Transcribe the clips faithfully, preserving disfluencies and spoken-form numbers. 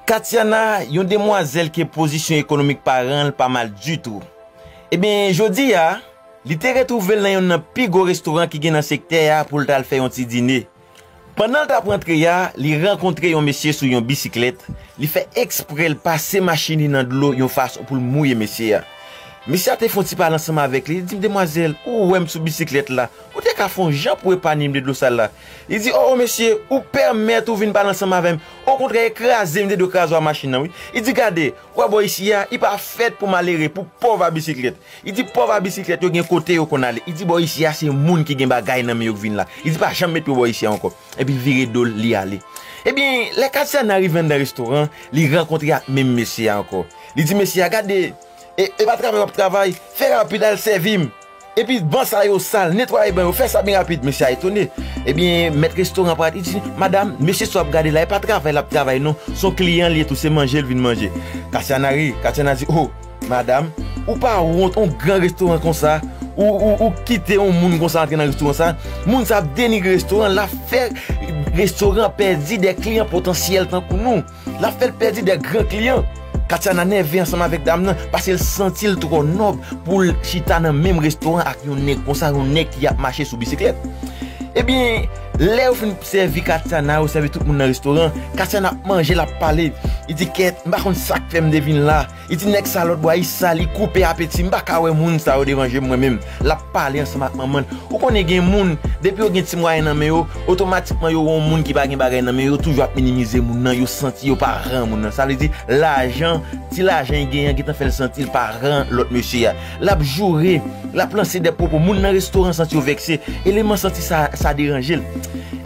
Katiana, yon demwazèl ke pozisyon ekonomik paran l pa mal ditou. Ebyen, jodi a, li te retwouve l nan yonn nan pi gwo restoran ki gen nan sektè a pou l t al fè yon ti dine. Pandan l t ap rantre a, li rankontre yon mesye sou yon bisiklèt. Li fè eksprè l pase machin li nan dlo yon fason pou l mouye mesye a. Mesye a te fè yon ti pale ansanm avèk li. Li di, "Demwazèl, ou wè m sou bisiklèt la. Ou te ka fè yon jan pou epaye m de dlo sal la." Li di, "O, o, mesye, ou pèmèt ou vin pale ansanm avè m. Okontrè, e kraze m, m te dwe kraze w a machin nan, wi." Li di, "Gade, ou wè bò isi a, li pa fèt pou malere, pou pòv a bisiklèt." Li di, "Pòv a bisiklèt yo gen kote yo konn ale." Li di, "Bò isi a, se moun ki gen bagay nan men yo k vin la." Li di, "Pa janm met pye w bò isi a ankò." Epi l vire do l, li ale. Ebyen, lè Katiana rive anndan restoran, li rankontre ak menm mesye a ankò. Li di mesye a, "Gade, e, e pa travay w ap travay, fè rapid al sèvi m. Epi ban sa yo sal, netwaye ban yo, fè sa byen rapid." Mesye a etone. Ebyen, mèt restoran parèt, li di, "Madam, mesye sa w ap gade la, e pa travay l ap travay non, se yon kliyan l ye tou, se manje l vin manje." Katiana ri, Katiana di, "O, madam, ou pa wont, yon gran restoran konsa, ou, ou, ou kite yon moun konsa antre nan restoran sa? Moun sa ap denigre restoran, l ap fè restoran pèdi de kliyan potansyèl tankou nou." L ap fè l pèdi de gran kliyan. Katiana nève ansanm avèk dam nan, paske l santi l twò nòb pou l chita nan menm restoran ak yon nèg konsa, yon nèg ki ap mache sou bisiklèt. Ebyen, lè yo fin sèvi Katiana, yo sèvi tout moun nan restoran, Katiana ap manje, l ap pale. Li di, "Kèt, m pa konn sa k fè m te vin la." Li di, "Nèg sa lòt bò a, li sal, li koupe apeti m, m pa ka wè moun sa yo deranje m mwen menm." L ap pale ansanm ak manman l. Ou konnen gen moun, depi yo gen ti mwayen nan men yo, otomatikman yo wè yon moun ki pa gen bagay nan men yo, yo toujou ap minimize moun nan, yo santi yo pa ran moun nan. Sa vle di, lajan, ti lajan li genyen an gentan fè l santi l pa ran lòt mesye a. L ap joure, l ap lanse de pwopo, moun nan restoran santi yo vèkse, eleman santi sa, sa deranje l.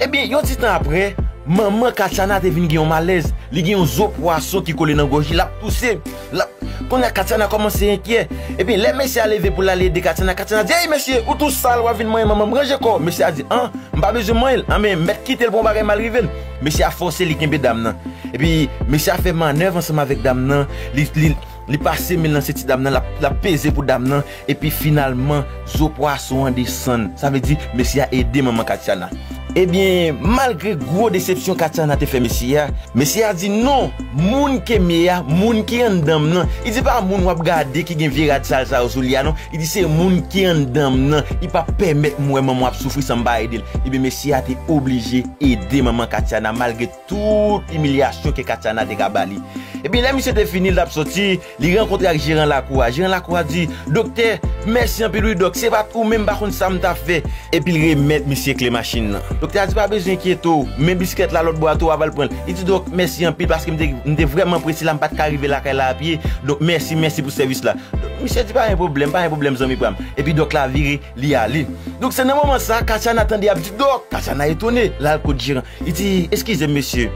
Ebyen, yon ti tan apre, manman Katiana te vin gen yon malèz, li gen yon zo pwason ki kole nan gòj li, l ap touse, l ap Kounye a Katiana kòmanse enkyè. Epi lè mesye a leve pou l al ede Katiana, Katiana di, "Ey mesye, ou tou sal, w ap vin manyen manman m, ranje kò w." Mesye a di, "An, m pa bezwen manyen l." An men mèt kite l pou yon bagay mal rive l. Mesye a fòse li kenbe dam nan. Epi mesye a fè mannèv ansanm avèk dam nan. Li, li, li pase men l nan senti dam nan, l ap, l ap peze pou dam nan. Epi finalman, zo pwason an desann. Sa vle di, mesye a ede manman Katiana. Ebyen, malgre gwo desepsyon Katiana te fè mesye a, mesye a di, "Non, moun ke m ye a, moun ki anndan m nan." Li di, "Pa moun w ap gade ki gen vye rad sal sa yo sou li a, non." Li di, "Se moun ki anndan m nan. Li p ap pèmèt m wè manman w ap soufri san m pa ede l." Ebyen, mesye a te oblije ede manman Katiana, malgre tout imilyasyon ke Katiana te ka ba li. Ebyen, lè misye te fini, l t ap soti, li rankontre ak jeran lakou a. Jeran lakou a di, "Doktè, mèsi anpil wi, dòk. Se pa t ou menm, m pa konn sa m t ap fè." Epi l remèt misye kle machin nan. Doktè a di, "Pa bezwen enkyete w, men bisiklèt la lòt bò a tou, w a va al pran l." Li di, "Dòk, mèsi anpil, paske m te, m te vrèman prese la, m pa t ka rive lakay la a pye. Donk, mèsi, mèsi pou sèvis la." Donk, misye di, "Pa gen pwoblèm, pa gen pwoblèm, zanmi pa m." Epi dòk la vire, li ale. Donk, se nan moman sa a, Katiana tande y ap di, "Dòk!" Katiana etone, l al kot jeran. Li di, "Eskize m, mesye.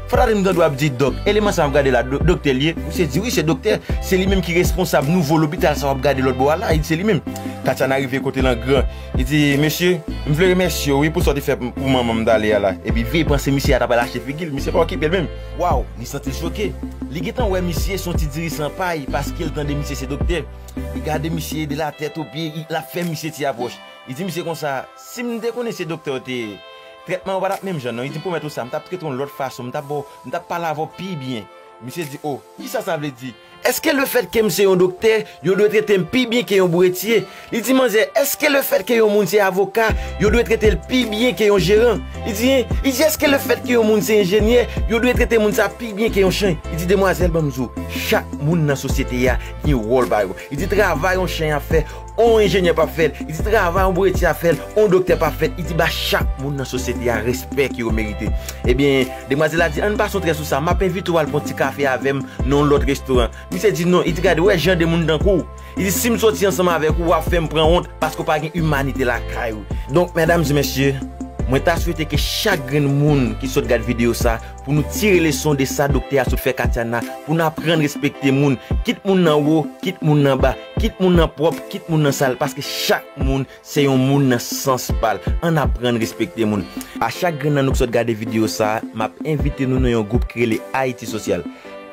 Fò ta di m tande w ap di dòk. Eleman sa m ap gade la, do-, doktè l ye?" Misye di, "Wi, se doktè. Se li menm ki responsab nouvo lopital sa w ap gade lòt bò a la." Li di, "Se li menm." Katiana rive kote l an gran. Li di, "Mesye, m vle remèsye w, wi, pou sa w te fè pou manman m talè a la." Epi veye panse misye a ta pral achte figi l, misye pa okipe l menm. Waw, li santi l choke. Li gentan wè misye se yon ti dirisan pay paske l tande misye se doktè. Li gade misye de la tèt o pye, l ap fè misye ti apwòch. Li di misye konsa, "Si m te konnen se doktè w te ye, trètman yo pa t ap menm jan non." Li di, "M pwomèt ou sa, m t ap trete w yon lòt fason, m t ap ba w, m t ap pale avè w pi byen." Misye di, "O, kisa sa vle di? Èske lefètke m se yon doktè, yo dwe trete m pi byen ke yon bouretye?" Li di, "Manzè, èske lefètke yon moun se avoka, yo dwe trete l pi byen ke yon jeran?" Li di, li di, "Èske lefètke yon moun se enjenyè, yo dwe trete moun sa pi byen ke yon chen?" Li di, "Demwazèl, ban m di w, chak moun nan sosyete a gen wòl pa yo." Li di, "Travay yon chen ap fè, on enjenyè p ap fè l." Li di, "Travay yon bouretye ap fè l, on doktè p ap fè l." Li di, "Ba chak moun nan sosyete a respè ke yo merite." Ebyen, demwazèl la di, "Ann pase yon trè sou sa, m ap envite w al pran ti kafe avè m nan yon lòt restoran." Misye di, "Non." Li di, "Gade, w wè jan de moun tankou w." Li di, "Si m soti ansanm avèk ou, w ap fè m pran wont paske w pa gen imanite lakay ou." Donk, medam e mesye, mwen ta swete ke chak grenn moun ki sot gad videyo sa, pou nou tire leson de sa doktè a sot fè Katiana, pou n aprann respekte moun, kit moun nan wo, kit moun nan ba, kit moun nan pwòp, kit moun nan sal, paske chak moun se yon moun nan sans pa l. Ann aprann respekte moun. A chak grenn nan nou ki sot gade videyo sa, m ap envite nou nan yon gwoup ki rele Ayiti Sosyal.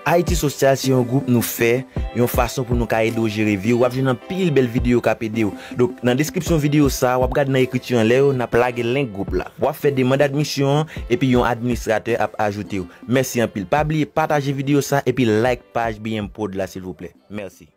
Ayiti Sosyal se yon gwoup nou fè, yon fason pou nou ka ede w jere vi w. W ap jwenn anpil bèl videyo k ap ede w. Donk, nan deskripsyon videyo sa, w ap gade nan ekriti anlè yo, n ap lage link gwoup la. W ap fè demann admisyon an, epi yon administratè ap ajoute w. Mèsi anpil. Pa bliye pataje videyo sa, epi like paj B M Prod la, silvouplè. Mèsi.